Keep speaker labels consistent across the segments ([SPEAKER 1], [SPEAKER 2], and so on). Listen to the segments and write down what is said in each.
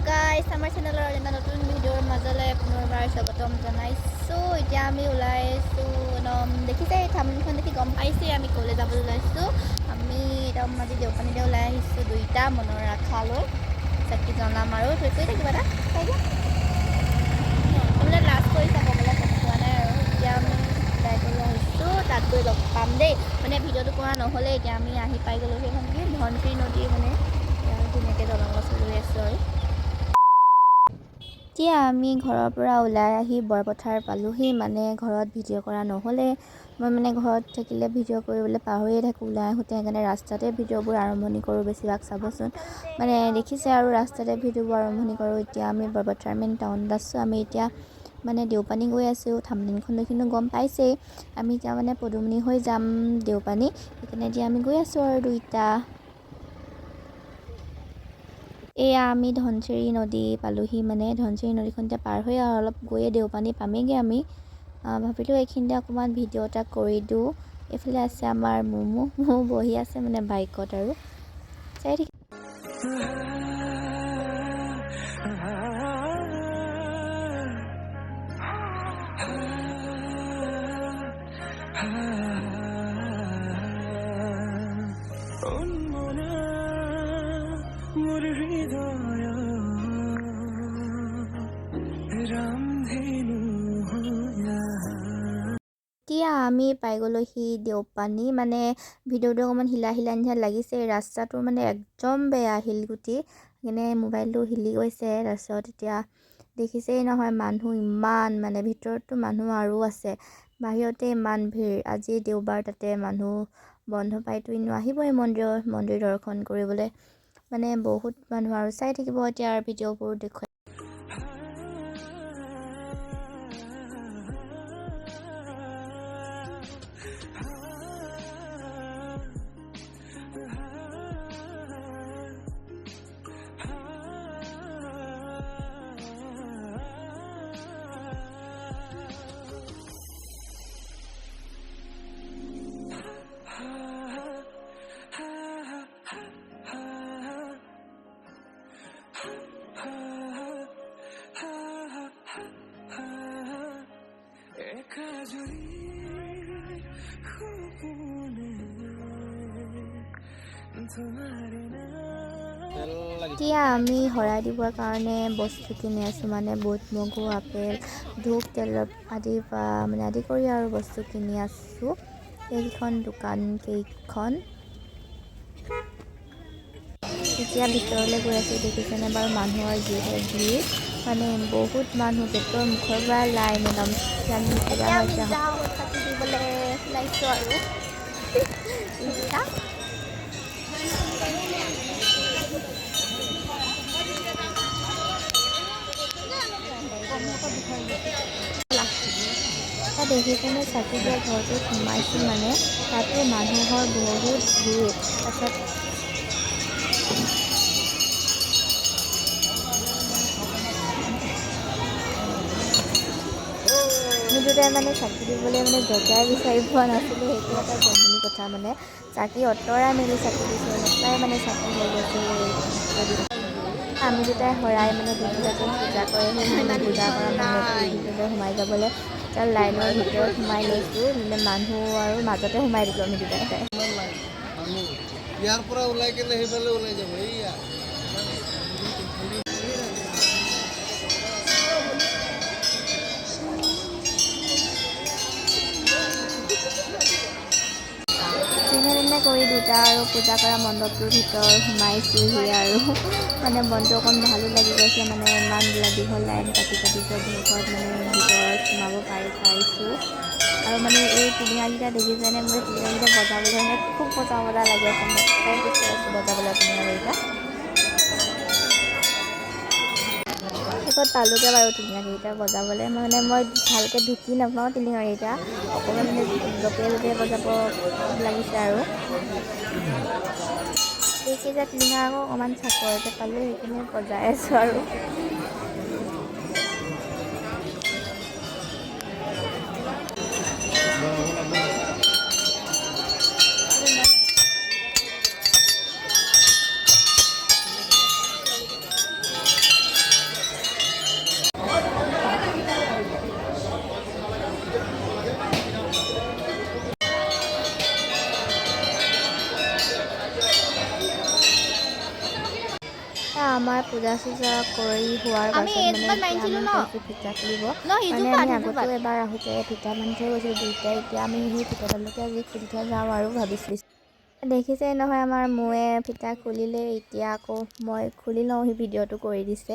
[SPEAKER 1] গাইছ, আমাৰ চেনেলৰ এটা নতুন ভিডিঅ'ৰ মাজলৈ পুনৰবাৰ স্বাগতম জনাইছোঁ। এতিয়া আমি ওলাইছোঁ, একদম দেখিছে এই থামখন দেখি গম পাইছেই আমি ক'লৈ যাবলৈ ওলাইছোঁ। আমি একদম আজি দেওপানীলৈ ওলাই আহিছোঁ দুইটা মনৰ আশা লৈ। চাকি জ্বলাম আৰু থৈ কৰি থাকিবা এটা চাই দিয়া, বোলে লাজ কৰিছে ক'বলৈ, ক'ব পোৱা নাই আৰু। এতিয়া আমি ওলাই কৰি আহিছোঁ, তাত গৈ লগ পাম দেই। মানে ভিডিঅ'টো কৰা নহ'লে এতিয়া আমি আহি পাই গ'লোঁ। সেইখন কি ধনশিৰি নদী, মানে ধুনীয়াকৈ দলং গছ ৰৈ আছোঁ। আৰু এতিয়া আমি ঘৰৰ পৰা ওলাই আহি বৰপথাৰ পালোহি। মানে ঘৰত ভিডিঅ' কৰা নহ'লে, মই মানে ঘৰত থাকিলে ভিডিঅ' কৰিবলৈ পাহৰিয়ে থাকোঁ ওলাই আহোঁতে, সেইকাৰণে ৰাস্তাতে ভিডিঅ'বোৰ আৰম্ভণি কৰোঁ বেছিভাগ। চাবচোন, মানে দেখিছে আৰু ৰাস্তাতে ভিডিঅ'বোৰ আৰম্ভণি কৰোঁ। এতিয়া আমি বৰপথাৰ মেইন টাউনত আছোঁ। আমি এতিয়া মানে দেওপানী গৈ আছোঁ। থামনেইলখন দেখিনো গম পাইছেই। আমি এতিয়া মানে পদুমণি হৈ যাম দেওপানী, সেইকাৰণে এতিয়া আমি গৈ আছোঁ আৰু দুইটা। এয়া আমি ধনশিৰি নদী পালোহি। মানে ধনশিৰি নদীখন এতিয়া পাৰ হৈ আৰু অলপ গৈয়ে দেওপানী পামেগৈ আমি। ভাবিলোঁ এইখিনিতে অকণমান ভিডিঅ' এটা কৰি দিওঁ। এইফালে আছে আমাৰ মমো, মমো বহি আছে মানে বাইকত আৰু চাই থাকি। এতিয়া আমি পাই গ'লোহি দেওপানী। মানে ভিডিঅ'টো অকণমান হিলা হিলা নিচিনা লাগিছে, ৰাস্তাটো মানে একদম বেয়া, শিলগুটি, সেইকাৰণে মোবাইলটো হিলি গৈছে। তাৰপিছত এতিয়া দেখিছেই নহয় মানুহ ইমান, মানে ভিতৰততো মানুহ আৰু আছে, বাহিৰতে ইমান ভিৰ। আজি দেওবাৰ, তাতে মানুহ বন্ধ পাইতো এনেও আহিবই মন্দিৰ দৰ্শন কৰিবলৈ, মানে বহুত মানুহ। আৰু চাই থাকিব এতিয়া আৰু ভিডিঅ'বোৰ দেখুৱাই। এতিয়া আমি শৰাই দিবৰ কাৰণে বস্তু কিনি আছোঁ, মানে বুট মগু আপেল ধূপ তেল আদি পৰা মানে আদি কৰি আৰু বস্তু কিনি আছোঁ। এইকেইখন দোকান কেইখন। এতিয়া ভিতৰলৈ গৈ আছোঁ। দেখিছেনে বাৰু মানুহৰ যিহে ভিৰ, মানে বহুত মানুহ, গেটৰ মুখৰ পৰা লাইন একদম। চাকি দিবলৈ ওলাইছোঁ আৰু তাত দেখিছেনে চাকি দিয়া ঘৰটোত সোমাইছোঁ, মানে তাতো মানুহৰ বহুত ভিৰ। তাৰপিছত আমি দুটাই মানে চাকি দিবলৈ মানে জেগাই বিচাৰি পোৱা নাছিলোঁ, সেইটো এটা জমনি কথা। মানে চাকি অঁতৰাই মেলি চাকি দিছোঁ, এনেকুৱাই মানে চাকি হৈ গৈছে। আমি দুটাই শৰাই মানে যোনবিলাকে পূজা কৰে সেই মানে পূজা কৰা মণ্ডপটোৰ ভিতৰলৈ সোমাই যাবলৈ তাৰ লাইনৰ ভিতৰত সোমাই লৈছোঁ। মানে মানুহ আৰু মাজতে সোমাই দিলোঁ আমি দুটাই।
[SPEAKER 2] ইয়াৰ পৰা ওলাই কেনে সেইফালে ওলাই যাব। এইয়া
[SPEAKER 1] যেনে তেনে কৰি দুটা আৰু পূজা কৰা মণ্ডপটোৰ ভিতৰত সোমাইছোঁহি আৰু মানে মনটো অকণ ভালো লাগি গৈছে। মানে ইমান দীঘল লাইন পাতি পাতি অৱশেষত মানে ভিতৰত সোমাব পাইছোঁ। আৰু মানে এই টিলিঙাকেইটা দেখিছেনে, মোৰ টিলিঙাকেইটা বজাবলৈ মানে খুব বজাওঁ বজাওঁ লাগি আছে। মই আছোঁ বজাবলৈ টিলিঙাকেইটা। শেষত পালোঁগৈ বাৰু টিলিঙাকেইটা বজাবলৈ। মানে মই ভালকৈ ঢুকি নাপাওঁ টিলিঙাকেইটা, অকণমান মানে জঁপিয়াই জঁপিয়াই বজাব লাগিছে। আৰু এইকেইটা টিলিঙা আকৌ অকণমান চাপৰতে পালোঁ, সেইকাৰণে বজাই আছোঁ। আৰু
[SPEAKER 3] আমাৰ পূজা চূজা কৰি হোৱাৰ
[SPEAKER 1] আমি
[SPEAKER 3] পাছত মানে
[SPEAKER 1] এইজোপাত
[SPEAKER 3] এতিয়া
[SPEAKER 1] বান্ধিছিলো
[SPEAKER 3] আমি
[SPEAKER 1] ন?
[SPEAKER 3] গৈছোঁ ফিটা খুলিব।
[SPEAKER 1] ন
[SPEAKER 3] মানে
[SPEAKER 1] সিজোপাত
[SPEAKER 3] আমি
[SPEAKER 1] সিজোপাত
[SPEAKER 3] আগতেও এবাৰ আহোঁতে ফিটা বান্ধি থৈ গৈছিলোঁ দুয়োটাই। এতিয়া আমি সেই ফিটাডালকে আজি খুলি থৈ যাওঁ আৰু ভাবিছিলোঁ। দেখিছেই নহয়, আমাৰ মোৱে ফিটা খুলিলে। এতিয়া আকৌ মই খুলি লওঁ, সি ভিডিঅ'টো কৰি দিছে।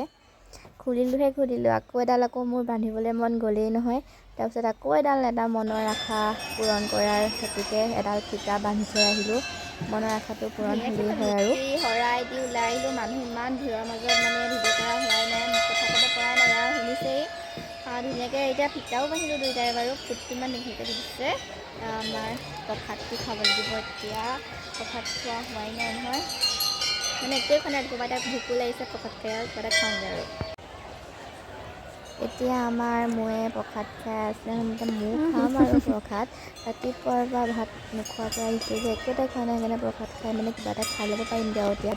[SPEAKER 3] খুলিলোঁহে খুলিলোঁ, আকৌ এডাল আকৌ মোৰ বান্ধিবলৈ মন গ'লেই নহয়। তাৰপিছত আকৌ এডাল এটা মনৰ আশা পূৰণ কৰাৰ হেতুকে এডাল ফিটা বান্ধি থৈ আহিলোঁ। মনৰ আশাটো পূৰণ হ'লেই হয় আৰু।
[SPEAKER 1] শৰাই দি ওলাই আহিলোঁ। মানুহ ইমান ভিৰৰ মাজত মানে ভিডিঅ' কৰা হোৱাই নাই, কথা ক'ব পৰা নাই আৰু শুনিছেই। ধুনীয়াকৈ এতিয়া ফিটাও বান্ধিলোঁ দুয়োটাই বাৰু। ফুটটো ইমান ধুনীয়াকৈ দিছে। আমাৰ প্ৰসাদটো খাবলৈ দিব এতিয়া। প্ৰসাদ খোৱা হোৱাই নাই নহয়, মানে একোৱে খোৱা নাই। ৰাতিপুৱা এটা ভোকো লাগিছে, প্ৰসাদ খাই আৰু কিবা এটা খাওঁগৈ আৰু।
[SPEAKER 3] এতিয়া আমাৰ মোৱে প্ৰসাদ খাই আছে। এতিয়া ময়ো খাম আৰু প্ৰসাদ। ৰাতিপুৱাৰ পৰা ভাত নোখোৱাকৈ আহিছোঁ যে, একো এটা খোৱা নাই। সেইকাৰণে প্ৰসাদ খাই মানে কিবা এটা খাই ল'ব পাৰিমগৈ আৰু এতিয়া।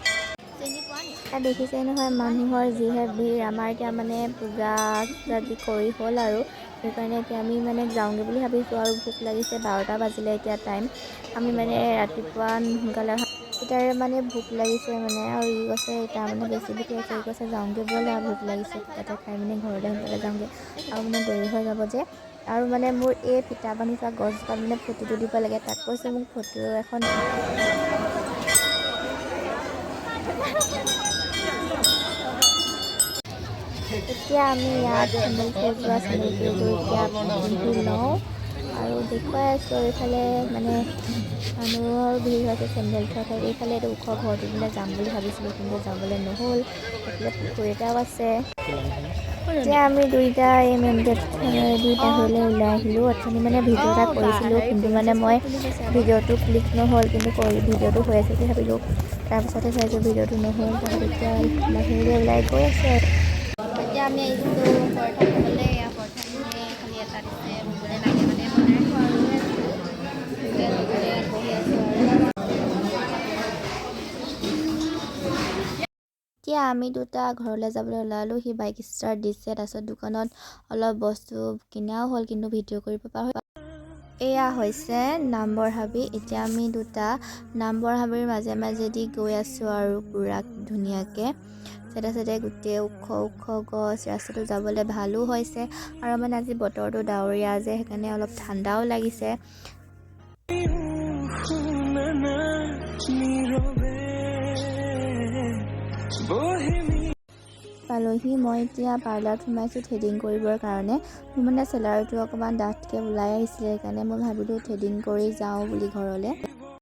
[SPEAKER 1] চিনি পোৱা নি?
[SPEAKER 3] তাত দেখিছেই নহয়, মানুহৰ যিহে ভিৰ। আমাৰ এতিয়া মানে পূজা চূজা কৰি হ'ল আৰু সেইকাৰণে এতিয়া আমি মানে যাওঁগৈ বুলি ভাবিছোঁ আৰু ভোক লাগিছে। 12টা বাজিলে এতিয়া টাইম। আমি মানে ৰাতিপুৱা সোনকালে তাৰে মানে ভোক লাগিছে মানে আৰু ই কৈছে, তাৰ মানে বেছি ভোক লাগিছে। ই কৈছে, যাওঁগৈ ব'লা, ভোক লাগিছে, কিবা এটা খাই মানে ঘৰলৈ সোনকালে যাওঁগৈ আৰু মানে দেৰি হৈ যাব যে। আৰু মানে মোৰ এই ফিটা বান্ধি থোৱা গছজোপাত মানে ফটোটো দিব লাগে। তাক কৈছোঁ, মোক ফটো এখন। এতিয়া আমি ইয়াত চেণ্ডেল সজোৱা চেণ্ডেল কেইযোৰ এতিয়া পিন্ধি লওঁ আৰু দেখুৱাই আছোঁ। এইফালে মানে মানুহৰ ভিৰ হৈছে চেণ্ডেল থোৱা ঠাইত। এইফালে এইটো ওখ ঘৰটো পিনে যাম বুলি ভাবিছিলোঁ, কিন্তু যাবলৈ নহ'ল। এইফালে পুখুৰী এটাও আছে। এতিয়া আমি দুইটা এই মেইন গেটখনেদি বাহিৰলৈ ওলাই আহিলোঁ। অথনি মানে ভিডিঅ' এটা কৰিছিলোঁ, কিন্তু মানে মই ভিডিঅ'টো ক্লিক নহ'ল। কিন্তু কৰি ভিডিঅ'টো হৈ আছে বুলি ভাবিলোঁ, তাৰপিছতহে চাইছোঁ ভিডিঅ'টো নহ'ল। তাৰপিছত এতিয়া বাহিৰলৈ ওলাই গৈ আছোঁ আৰু।
[SPEAKER 1] এতিয়া আমি আহিছোঁ পৰঠা খাবলৈ। এয়া পৰঠা নিয়ে খালি এটা দিছে, বুবুলে লাগে মানে বনাই খোৱা আৰু আছোঁ। দুয়োটাই লগতে ইয়াত বহি আছোঁ আৰু।
[SPEAKER 3] এতিয়া আমি দুটা ঘৰলৈ যাবলৈ ওলালোঁ। সি বাইক ষ্টাৰ্ট দিছে। তাৰপিছত দোকানত অলপ বস্তু কিনাও হ'ল, কিন্তু ভিডিঅ' কৰিব পাহৰি। এয়া হৈছে নামবৰ হাবি। এতিয়া আমি দুটা নামবৰ হাবিৰ মাজে মাজেদি গৈ আছোঁ আৰু পূৰা ধুনীয়াকৈ চাইডে চাইডে গোটেই ওখ ওখ গছ। ৰাস্তাটো যাবলৈ ভালো হৈছে আৰু মানে আজি বতৰটো ডাৱৰীয়া যে, সেইকাৰণে অলপ ঠাণ্ডাও লাগিছে।
[SPEAKER 4] শুনা নীৰৱে বহিমি।
[SPEAKER 3] পালোহি। মই এতিয়া পাৰ্লাৰত সোমাইছোঁ থ্ৰেডিং কৰিবৰ কাৰণে। মোৰ মানে চেলাউৰিটো অকণমান ডাঠকৈ ওলাই আহিছিলে, সেইকাৰণে মই ভাবিলোঁ থ্ৰেডিং কৰি যাওঁ বুলি ঘৰলৈ।